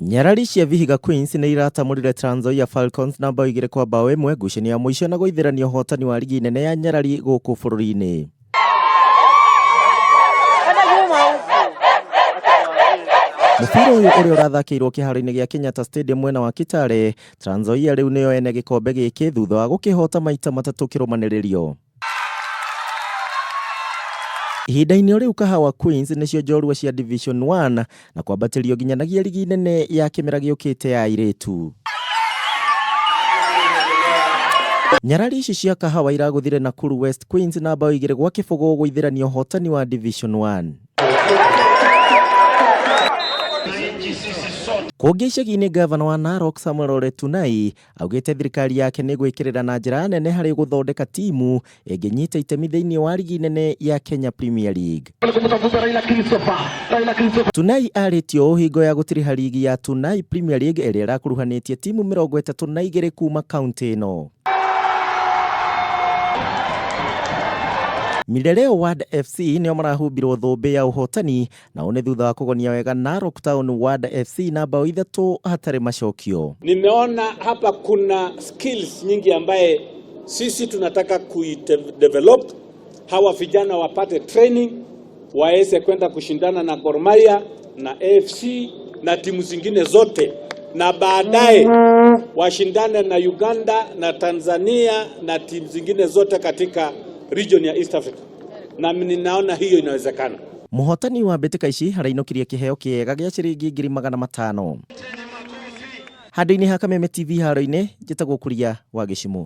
Nyarari cia Vihiga Queens nĩ iratamũrire Trans Nzoia Falcons na mbaũ igĩrĩ kwa mbaũ ĩmwe ngucanio ya mũico na gũithĩrania ũhotani wa rigi nene ya Nyarari gũkũ bũrũri-inĩ. Mũbira ũyũ ũrĩa ũrathakĩirwo kĩharo-inĩ gĩa Kenyatta Stadium mwena wa Kitale, Trans Nzoia rĩu nĩyo ene gĩkombe gĩkĩ thutha wa gũkĩhota maita matatũ kĩrũmanĩrĩrio. Ihinda-inĩ o rĩu Kahawa Queens nĩcio njorua cia Division 1 na kwambatĩrio nginyanagia rigi nene ya kĩmera gĩũkĩte ya airĩtu. Nyarari ici cia Kahawa iragũthire Nakuru West Queens na mbaũ 2-0 gũithĩrania ũhotani wa Division 1. Kũngĩ icagi-inĩ ngavana wa Narok Samuel Ole Tunai Augĩte thirikari yake nĩ ĩgwĩkĩrĩra na njĩra nene harĩ gũthondeka timu ĩngĩnyita itemi thĩinĩ wa rigi nene ya Kenya Premier League. Tunai arĩtie ũũ hingo ya gũtiriha rigi ya Tunai Premier League ĩrĩa ĩrakuruhanĩtie timu 32 kuma kaunti ĩno. Mirereo Ward FC nĩo marahumbirwo thũmbĩ ya ũhotani Na ũũ nĩ thutha wa kũgonia wega Narok Town Ward FC na bao ithatũ hatarĩ macokio. Nimeona hapa kuna skills nyingi ambaye sisi tunataka kuidevelop, hawa vijana wapate training waweze kwenda kushindana na Gor Mahia na AFC na timu zingine zote, na baadaye washindane na Uganda na Tanzania na timu zingine zote katika region ya East Africa, na ninaona hiyo inawezekana. Mũhotani wa mbĩtĩka ici arainũkirie kĩheo kĩega gĩa ciringi 500,000. Handũ-inĩ ha Kameme TV haro-inĩ, njĩtagwo Kuria wa Gĩcimũ.